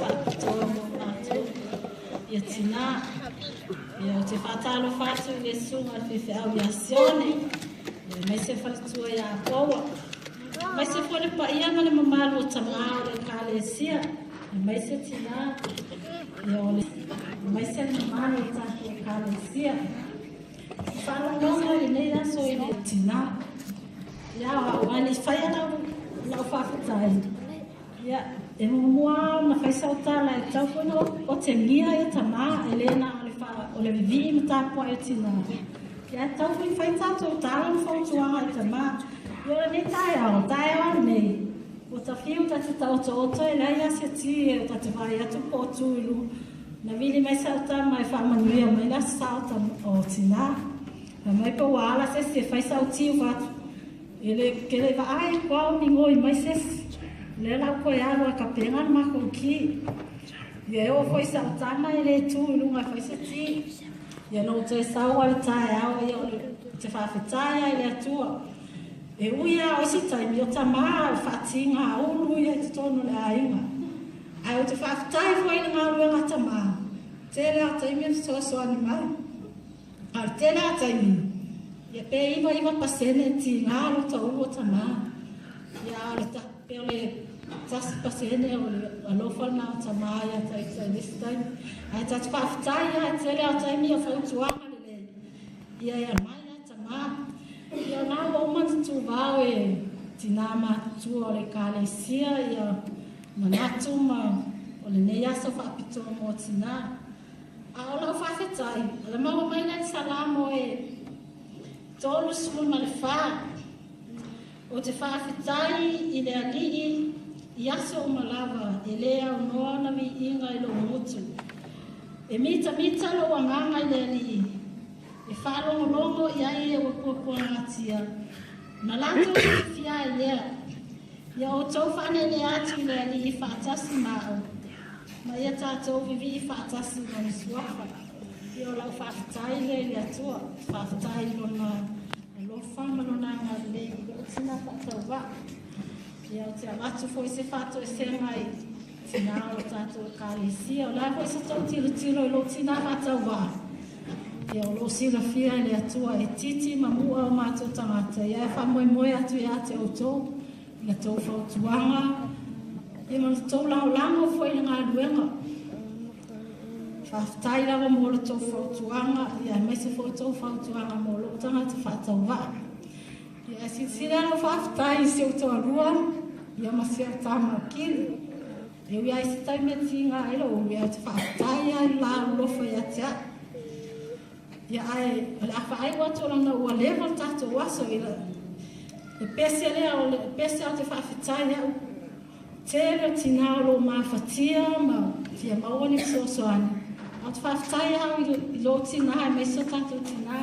faapitoa mo matou ia tinā. Ia, ou te faatalofa atu i le susuga i le faifeau ia Sione, ia aemaise faletua ia Apoua, aemaise foi le paia ma le mamalu o tamā o le Ekalesia, aemaise tinā, ia o le aemaise le mamalu o le tatou Ekalesia. Faalogologo i lenei aso i le tinā. Ia, o au e le i faia lau faafetai, ia, e muamua lava ona fai sau tala e tatau foi ona otegia ia tamā, e le na o le vivii ma tapuai o tinā. Ia, e tatau foi ona fai tatou tala ma fautuaga i tamā. Ia, o lenei taeao, taeao nei, ua ta fiu ta te taotooto e leai lava se ti e ta te vaai atu po o tu i luga. Na vili mai sau tama e faamanuia mai le Aso Sa o Tinā. Fai mai pe ua ala se isi e fai sau ti ua atu. E le ke le vaai aku lava o migoi mai se isi. O lea la ua toe alu a tapena le matou ti. Ia e oo foi i sau tama e le tu i luga e fai se ti. Ia na ou toe sau lava i le taeao ia o le te faafetai lava i le Atua. E ui lava o isi taimi o tama o faatigaulu ia i totonu o le aiga. Ae ou te faafetai foi i le galuega a tamā, tele lava taimi e fesoasoani mai. A o le tele lava taimi, ia pe 99% e tiga lo taulu o tamā. Ia a o le pe o le 1% o le alofa lena o tamā ia te ita i le isi taimi. Ae ta te faafetai lava, e tele lava taimi o fautuaga lelei, ia e aumai lava tamā. Ia o lena ua uma ona tutuvao e tinā matutua o le Ekalesia ia manatu ma o lenei aso faapitoa mo tinā. A o lau faafetai, o le maua mai lea i le Salamo e 34, Ou te faafetai i le Alii i aso uma lava, e le aunoa ona viiga i lou gutu. E mitamita lou agaga i le Alii, e faalogologo i ai e ua puapuagatia, na latou fiafia ai lea. Ia outou faaneenee atu i le Alii faatasi ma au, ma ia tatou vivii faatasi i Lona Suafa. Ia o lau faafetai lea i le Atua, faafetai i Lona alofa ma Lona agalelei i lou tina faatauvaa. Ia ou te avatu foi se faatoesega i tinā o le tatou Ekalesia. O le a foi se tou tilotilo i lou tinā faatauvaa, ia o lo o silafia e le Atua e titi ma mu'a o matou tagata, ia e faamoemoe atu ia te outou i la tou fautuaga, ia ma le tou lagolago foi i le galuega. Faafetai lava mo le tou fautuaga, ia aemaise foi tou fautuaga mo lou tagata faatauvaa. Ia silasila lau faafetai i si ou toalua, ia ma si au tama o Kili. E ui lava i se taimi e tiga ai lou ulu, ia ou te faafetai lava i le la alolofa ia te au. Ia ae o le a faaiu atu ona ua leva le tatou aso i le pese lea o le pese ou te faafetai au. Tele o tinā o lo o mafatia ma fia maua ni fesoasoani. Ae ou te faafetai au i lou tinā aemaise o tatou tinā.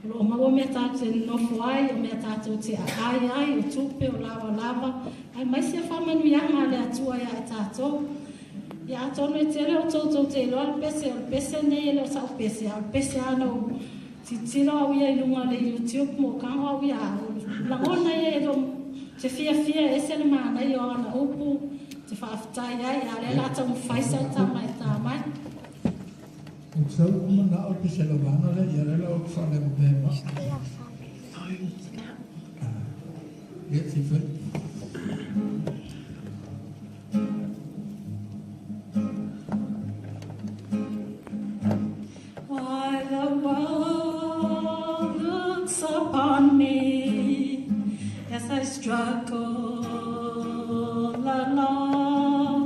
O lo o maua mea tatou te nonofo ai, o mea tatou te aai ai, o tupe, o lavalava, aemaise o faamanuiaga a le Atua ia i tatou. Ia atonu e tele outou tou te iloa le pese, o le pese lenei e le o sa'u pese, a o le pese lava na ou tilotilo au ia i luga o le YouTube mo kago au ia au. O lagona ia e le o te fiafia e ese le manaia o ana upu te faafetai ai, a o lea o le a taumafai sau tama e ta mai. Ou te sau ua manao pe se lavaga lea ia lea la ou te faalemamema. Ia se i fai. While the world looks upon me as I struggle along,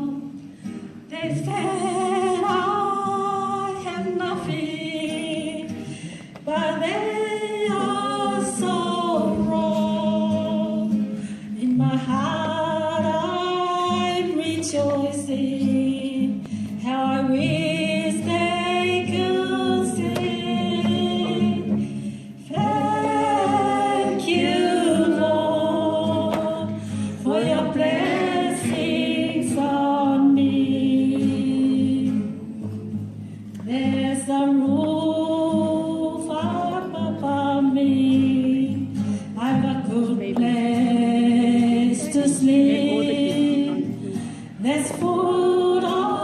they said I have nothing, but they are so wrong. In my heart I'm rejoicing, how I wish they could see. Thank you, Lord, for your blessings on me. There's a roof up above me. I've a good place to sleep. There's food on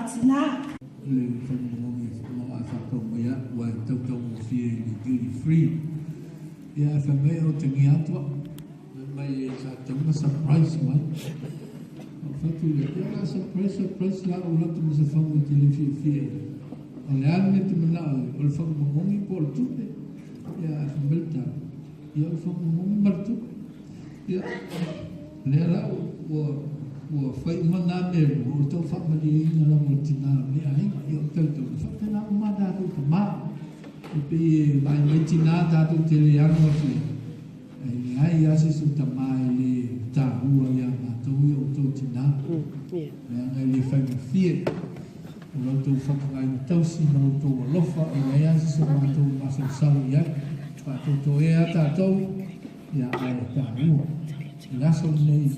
Tinā. Le fagomagomagi e faapau mai a'u aua e tautaugofie i le duty free. Ia ae fai mai o tagia atu a'u, fai mai sa tatau ona surprise mai. Ou fai atu lea, ia o le a surprise surprise la ou alu atu ma se fagu e te le fiafia i ai. O le a le mea e te manao ai, o le fagomagomagi po o le tupe? Ia ae fai mai le tala, ia o le fagomagomagi ma le tupe. Ia, lea la ua ua fai uma nā mea e lua, o le tau faamalieina lava o le tinā o lenei aiga. Ia, ou te talitonu, e faapena uma a tatou tamā. E pei e vaai mai tinā tatou te le ano atu i ai, ae leai lava se isi o tamā e le taua iā matou ia outou tinā. Leaga e le faigofie o la outou faamagaina tausi ma lo outou alofa, e leai lava se isi o matou e masalosalo i ai. Faatoatoa ea tatou. Ia, ae taua. I le aso lenei,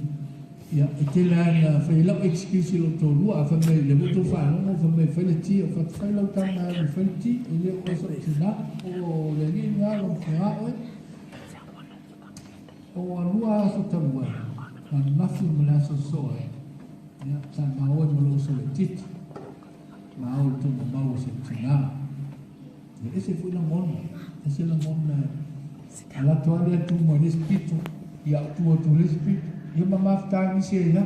ia, e tele lava ina fai ai lau excuse i lou toalua, a fai mai, lea foi tou faalogo, fai mai, fai le ti, ou fai atu, fai lau tama e alu e fai le ti, e le o oe so'u tinā, o le alii lena o lou fogaa oe. O alua aso talu ai, ananafi ma le aso sosoo ai, ia, sa maua ai ma lou uso laitiiti, maua i le tuugamau o si ou tinā. E ese foi lagona, ese lagona e alu atu lava lea tu mai le isi pito, ia ou tu atu i le isi pito, ia ma mafuta ai nisi e ia.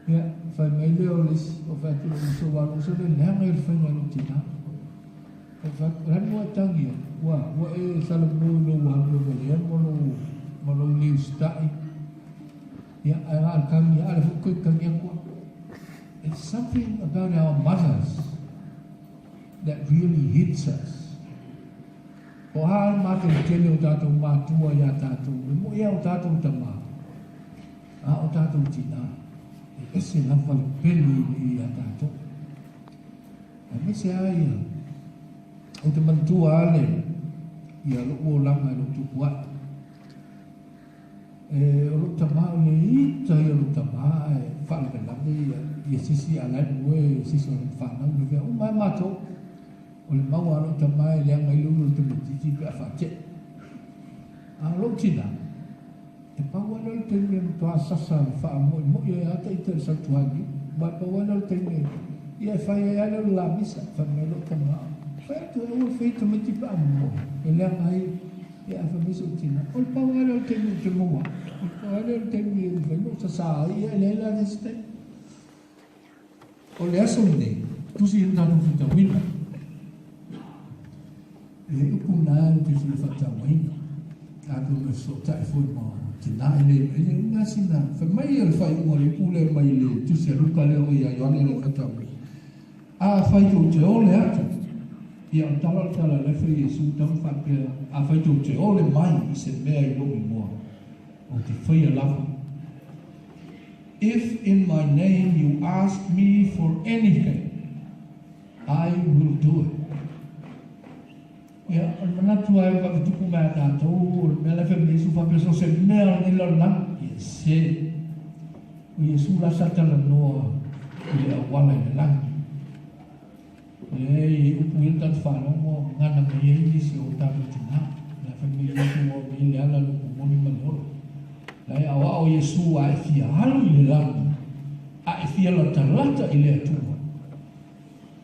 Ia, fai mai lea o le isi, ou fai atu i lou uso, aua o lou uso lea e leaga i le faiga o lou tinā. Ou fai atu, o le a le mea ua e tagi ai? Ua, ua e salamo i lou alu e valea ma lou, ma lou le usitai. Ia, ae na o le tagi lava, a o lea foi ua toe tagi atu au. It's something about our mothers. That really hits us. O a le matou tele o tatou matua iā tatou, e moʻi a o tatou tama, a o tatou tinā, e ese lava le pele i iā tatou. Aemaise a ia, ou te manatua a le, ia lo'u olaga i lou tupu ae. E, o lou tama, o le ita ia o lou tama ae faalavelave ia, ia sisi a lae moe sisi o lana fanau le mea uma ai matou. O le mau a lou tama e leaga ai le ulu o le tamaitiiti pe a faate'e. A o lou tina, e pau lava lea o le taimi e matua sasa faamo'imo'i ai lava ita i le sautuagiu, aua e pau lava lea o le taimi e, ia e fai ai lava lea o le lamisa, fai mai lou tama, fai atu e aua le faia tamaiti pe a momoe, e leaga ai. Ia ae fai mai so'u tina, o le pau lava lea o le taimi ou te maua ai, o le pau lava lea o le taimi e mafai ona ou sasā ai, ia e leai la se isi taimi. O le aso lenei, tusi ai le tatou faitauina e upu na ou te fia faatauaina. Atonu e fesootai foi ma tina e le e le uga sina. Fai mai le faaiuga o le upu lea mai le tusi a Luka lea o ia Ioane lea faatauaina. Afai tou te ole atu, ia o le tala o le tala lea fai Iesu tama faapea, afai tou te ole mai i se mea i lou igoa, ou te faia lava. If in my name you ask me for anything, I will do it. Ia, o le manatu lava e vave tupu mai a tatou, o le mea la e fai mai Iesu faapea, so o se mea o lenei lalolagi, ia se. O Iesu la sa talanoa i le auala i le lagi. Leai, e upu ia le tatou faalogo, gagana mai ai nisi o tatou tina. La e fai mai Iesu, ua au nei le ala, le upu moni ma le ola. La e aoao Iesu a e fia alu i le lagi, a e fia latalata i le Atua.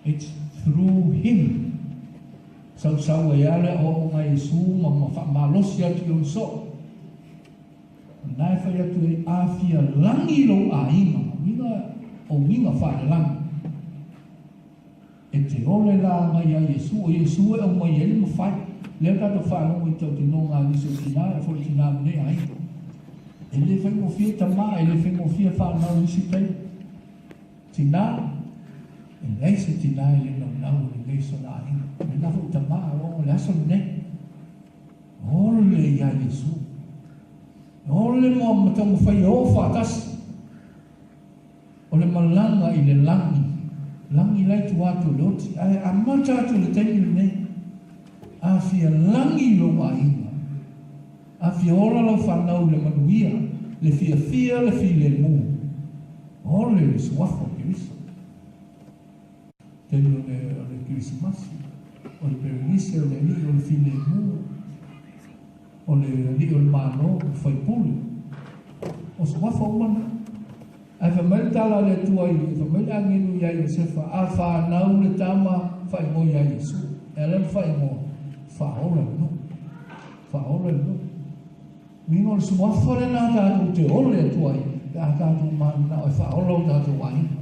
It's through him. Sausau ai lava le aoaoga a Iesu ma ma faamalosi atu i lona soo. Na e fai atu ai, A fia lagi lou aiga, ma uiga o uiga faalelagi. E te ole la aga iā Iesu, o Iesu e aumai ai le mafai. Lea tatou faalogo i tautinoga a nisi o tina, e foi tina ma nei aiga. E le faigofie tama, e le faigofie fanau i isi taimi. Tina, e leai se tina e le naunau i lenei sona aiga. O lena foi tama, o le aso lenei. Ole iā Iesu. Ole mo ma taumafai e oo faatasi. O le malaga i le lagi, lagi la i tua atu o le oti, ae amata atu i le taimi lenei. A fia lagi lou aiga, a fia ola lau fanau i le manuia, le fiafia, le filemu, ole le suafa o Keriso. Taimi o le, o le Kerisimasi, o le Perenise, o le Alii o le Filemu, o le Alii o le Malo, o Faipule, o suafa uma na. Ae Ae fai mai le tala a le Atua i, fai mai le agelu iā Iosefa, A fanau le tama, faaigoa iā Iesu. E ala ona faaigoa, faaola le nuu. Faaola le nuu. Uiga o le suafa lena tatou te ole atu ai pe a tatou mananao e faaola o tatou aiga.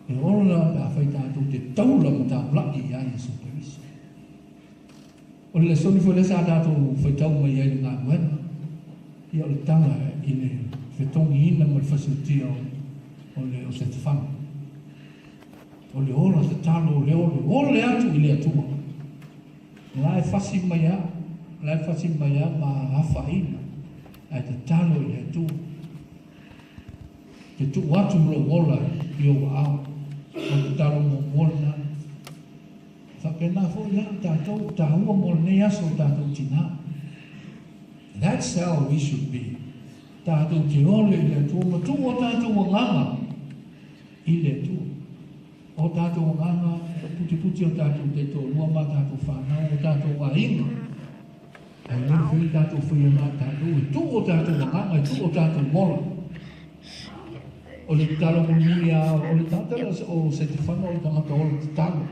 E ola pe afai tatou te taula ma taulai iā Iesu Keriso. O le lesoni foi lea sa tatou faitau mai ai i le galuega, ia o le tala i le fetogiina ma le fasiutia o le o Setefano. O le ola tatalo o le ole ole atu i le Atua. O la e fasi mai a, o la e fasi mai a ma afaina, ae tatalo i le Atua. Te tuu atu lou ola i ou aao. O le tatalo muamua lena. Faapena foi la tatou taua mo lenei aso o tatou tinā. That's how we should be. Tatou te ole i le Atua ma tuu o tatou agaga i le Atua. O tatou agaga e putiputi o tatou taitoalua ma tatou fanau o tatou aiga. Ae le mafai ona tatou faia na o tatou e tuu o tatou agaga e tuu o tatou ola. O le tatalo mulimuli a o le tagata lea o Setefano o le tagata ola tatalo.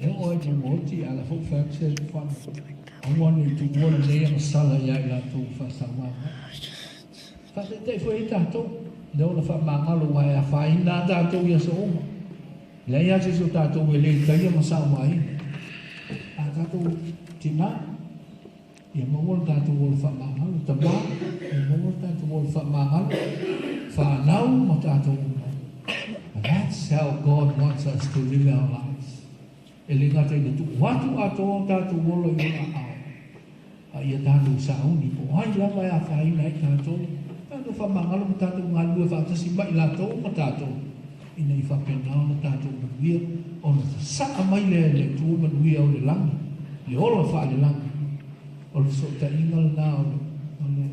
E oo ai i oti a la foi fai atu Setefano. Aua ne i tuua lenei agasala ia i latou faasauā mai. Faataitai foi ai tatou, le ola faamagalo aua e afaina lava tatou i aso uma. E leai lava se isi o tatou e le taia ma sauaina. A tatou tinā, ia maua le tatou ola faamagalo, tamā, ia maua le tatou ola faamagalo, fanau ma tatou uma. And that's how God wants us to live our lives. E le gata ina tuu atu atoa o tatou ola i ona aao, a ia tatou sauni po o ai lava e afaina ai tatou, tatou faamagalo ma tatou galulue faatasi ma i latou ma tatou, ina ia faapena ona tatou manuia, ona sasaa mai lea e le Atua manuia o le lagi, le ola faalelagi. O le fesootaiga lena o le, o le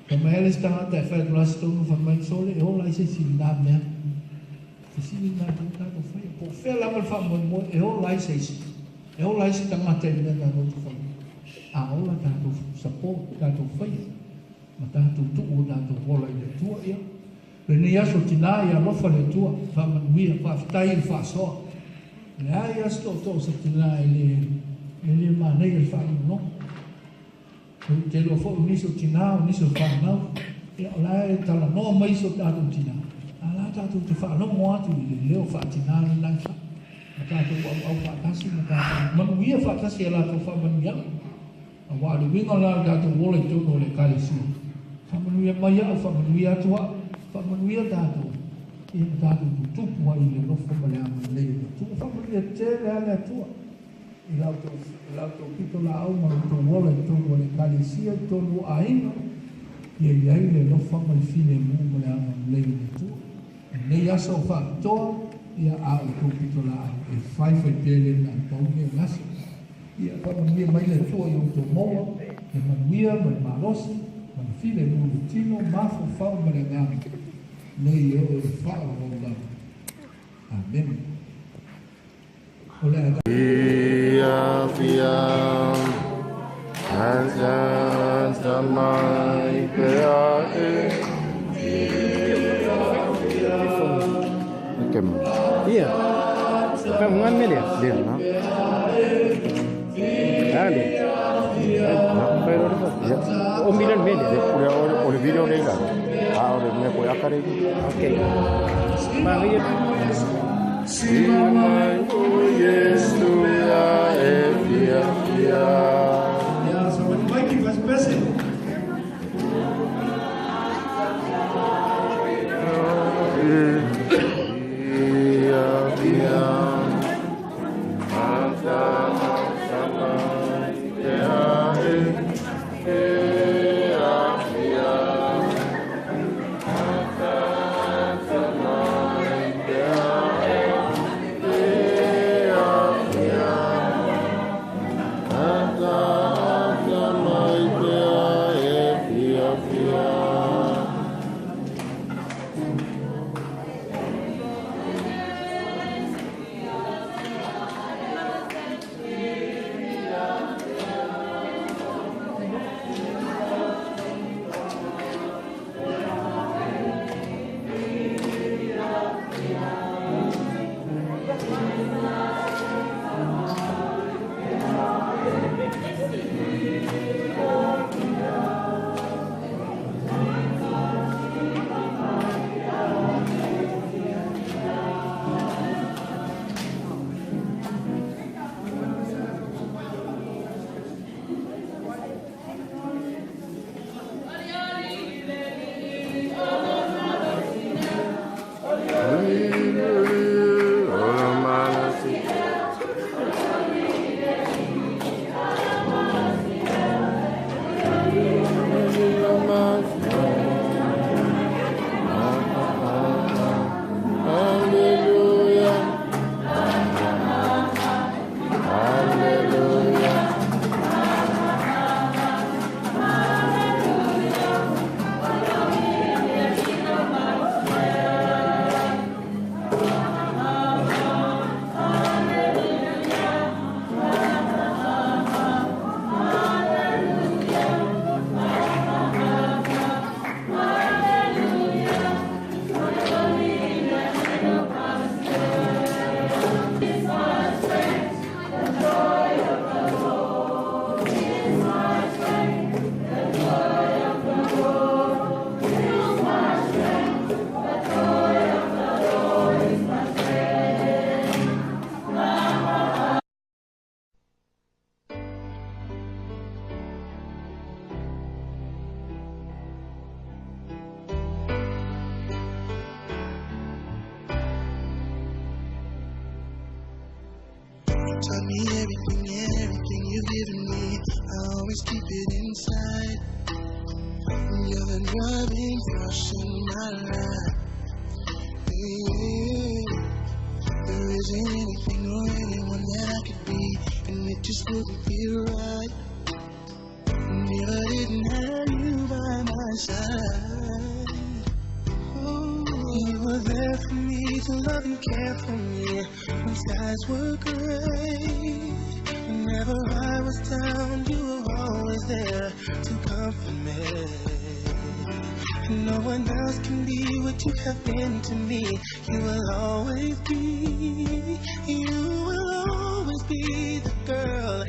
Fai mai lava le isi tagata e fai atu la se tonu, fai mai, Sole, e ola ai se isi i lena mea. Fesili lena tonu tatou faia. Po o fea lava le faamoemoe e ola ai se isi. E ola ai se tagata i le mea tatou te faia. A ola tatou support, tatou faia, ma tatou tuu o tatou ola i le Atua, ia. Lenei aso tinā ia alofa le Atua, faamanuia, faafetai i le faasoa. Leai lava se tootoo o se tinā e le, e le manaia le faalogologo. Ou te iloa foi o nisi o tinā, o nisi o fanau, ia o la e talanoa mai isi o tatou tinā, a la tatou te faalogo atu i le leo faatinā lena e fai, ma tatou auau faatasi ma tatou manuia faatasi i a latou faamanuiaga. Aua o le uiga la o le tatou ola i totonu o le Ekalesia, faamanuia mai au, faamanuia atu au, faamanuia tatou, ia ma tatou tutupu ai i le alofa ma le agalelei o le Atua. Faamanuia tele lava le Atua. I la outou pitolaau ma lo outou ola i totonu o le Ekalesia, i totonu o aiga, ia i ai le alofa ma le filemu ma le agalelei o le Atua. I lenei aso o faapitoa, ia a outou pitolaau e faifai pea le na pau nei o le aso. Ia faamanuia mai le Atua i outou maua, le manuia ma le malosi, ma le filemu i le tino, mafaufau ma le agaga, nei e oo i le faaauau lava. Amene. Fia fia Ata mai pea e Kem. Ia. Ka ngan me lea. Lea na. Ale. Na. Pai ro fa. Ia. O milan me lea. O le o le video nei la. A o le mea koe akare. Okay. Ma ngi Sila mai o Iesu ia e fia fia. Ia, so mai ki pese. Fia fia. Ata ata mai pea e fia fia. Ata ata mai pea e Taught me everything, everything you've given me. I always keep it inside. You're the driving force in my life. Yeah. There isn't anything or anyone that I could be, and it just wouldn't feel right. And if I didn't have you by my side, oh, you were there for me to love and care for me when skies were gray. Whenever I was down, you were always there to comfort me. No one else can be what you have been to me. You will always be, you will always be the girl